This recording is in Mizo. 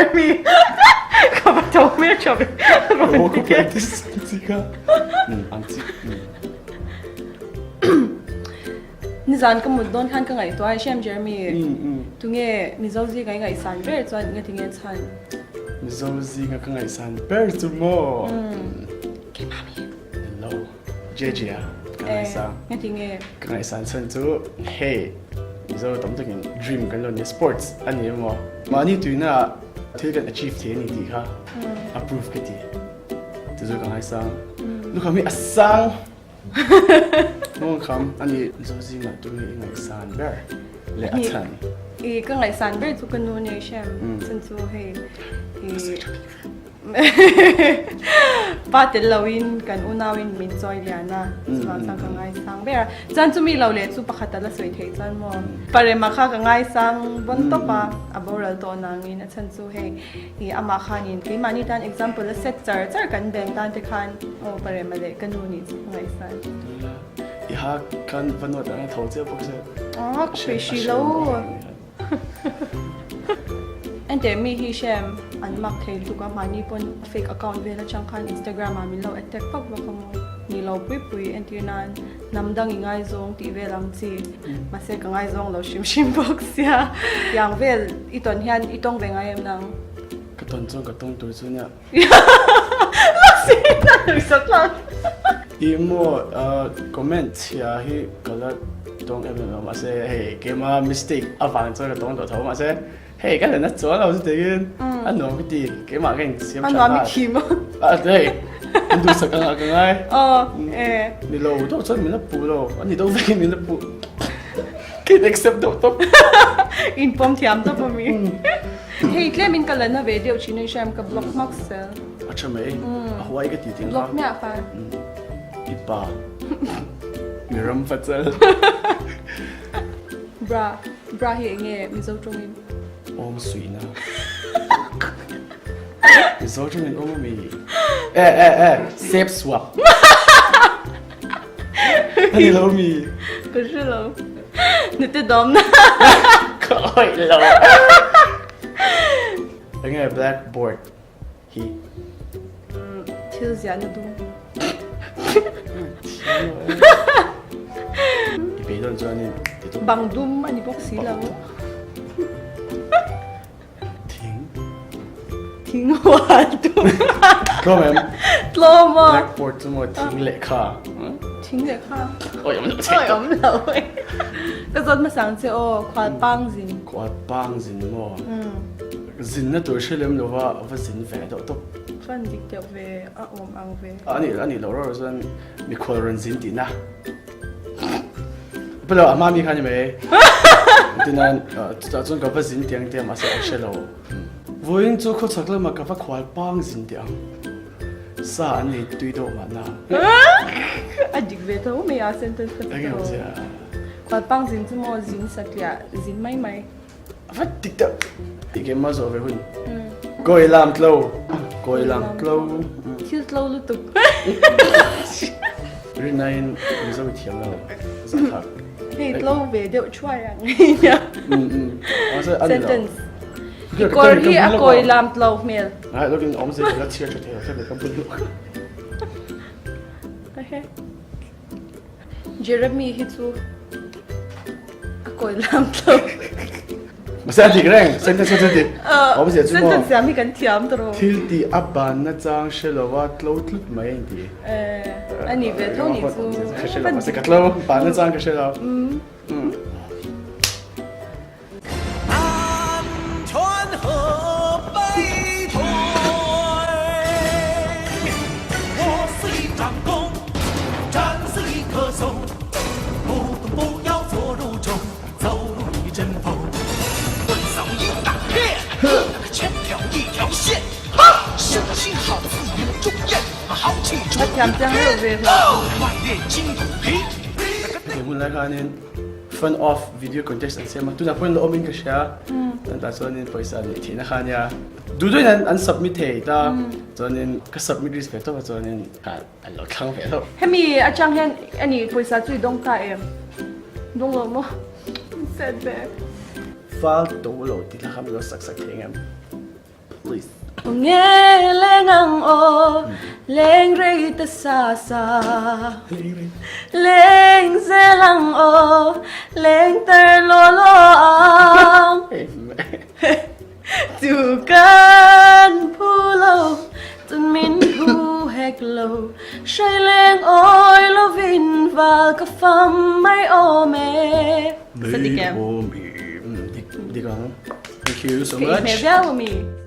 Jeremy ka va tho hmel tha ve. Vocal practice ang chi kha. Ang chi. Nizan ka mut dawn khan ka ngaihtuah a Hriam Jeremy. Tunge Mizo zinga i ngaihsan ber chuan ngatinge chhan? Mizo zinga ka ngaihsan ber chu maw? Keimah mi. Hello. JJ a ka ngaihsan. Ngatinge? Ka ngaihsan chhan chu hei Mizo tam takin dream kan lo nia sports a ni emaw mahni tuina ah thil kan achieve thei a ni tih kha a proof ka ti. Chu chu ka ngaisang. Lukham hi a sang. Mawngkham a ni. Mizo zingah tunge i ngaihsan ber leh a chhan? I ka ngaihsan ber chu ka nu nia i hriam chhan chu hei i pa tel loin kan unauin min chawi lian a chuvang chuan ka ngaisang ber a. Chuan chumi lo leh chu pakhat a la sawi theih chuan maw Parema kha ka ngaisang bawn tawp a, a boral tawh nangin a chhan chu hei I amah khanin keimahni tan example a set char char kan band tan te khan aw Parema leh ka nu nih chu ka ngaihsan. I ha khan va nawt ang a tho chiah bawk se. Aw ka peih hrih lo. Enteh mi hi hrem an mak thei lutuk a mahni pawn fake account vel atang khan Instagram ah min lo attack vak vak a maw ni lo pui pui entir nan hnam dang i ngaizawng tih vel ang chi mahse ka ngaizawng lo hrim hrim bawk sia tiang vel i tawn hian i tawng ve ngai em nang? Ka tawn chuan ka tawng tur chu nia. Lasi na nui sak hlak. I maw comment chhia hi ka la tawng em em lo mahse hei keima mistake avang chuan ka tawng tawh tho mahse Hei ka hlenna chuan lo chu tiin a nuam ka ti keimah ka insiam tha A nuam i thim a. A hei in duhsak ang ah ka ngai. Aw e. Ni lo deuh chuan min la puh lo a ni deuh vekin min la puh. Ka in accept deuh tawp. In pawm thiam tawp a mi. Hei tlem in ka la na ve deuh thin a hriam ka block hmak sel. A tha mai a huai ka ti ting kha. Block hmiah kha. I pa mi ram pachal. Bra. Bra hi eng nge Mizo tawngin? Awm suihna. Mizo tawngin awm ami? E e e sep suap. Ani lo mi? Ka hre lo. Nute dawmna. Ka awih lo. Eng nge blackboard hi? Thil ziahna dum. I beidawn chuanin ti tawp. Bang dum a ni bawk si lo. Thing. Thing hual dum. Tlawm em? Tlawm a. Blackboard chu maw thing lehkha. Thing lehkha. Oi awm lo che. Oi awm lo. Ka zawt hmasang che aw khual pang zin. Khual pang zin maw? Zinna tur hre lem lova va zin ve deuh tawp. Chuan dik deuh ve a awm ang ve. A nih a nih loh reuh chuan mikhual rawn zin tihna. Pelo a hma mi kha ni mai. Tinan chutah chuan ka va zin tiang te mahse an hre lo. Vawiin chu khawchhak lamah ka va khual pang zin tih ang. Sa an nei tui deuh mahna. A dik ve tho mai a sentence kha chu tawh. Khual pang zin chu maw zin satliah zin mai mai. A va dik deuh. Enge maw zawh ve hun. Kawi lam tlo. Kawi lam tlo. Thil tlo lutuk. Rinain Mizo i thiam lo. Zahthlak. Hei tlo ve deuh thuai ang nia. Sentence. I kawr hi a kawi lam tlo hmel. Ai lokin awmze ka la chhiar tha thei lo tlem ka bul luh. Jeremy hi chu a kawi lam tlo. Mahse a dik reng, sentence kha chu a dik. Awmzia chu maw? Sentence siam hi kan thiam tawh rawh. Thil tih a banna chang hre lova tlo tlut mai a inti. A nih ve tho nih chu. Ka hre lo, mahse ka tlo, banna chang ka hre lo. A thiam chiang reuh ve hlauh. Hetiang hun lai khanin Fun off video contest an siam a, tunah pawhin la awmin ka hria. Chutah chuanin pawisa neih theihna kha ania. Duh duhin an an submit thei ta, chuanin ka submit risk ve tawp a chuanin an lo thlang ve hlauh. Hemi atang hian ani pawisa chu i dawng ta em? Dawng lo maw? Sad ve. Fal to lo tih hla kha min lo sak sak thei ang em? Please. Nge leng ang aw, leng rei ta sa sa. Leng zel ang aw, leng tar law law ang. Tu kan phu lo, tun min phu hek lo. Hrai leng awi lovin val ka fam mai awm e. Sa dik em? Dik ang. Thank you so Ka much. inhmeh viau ami.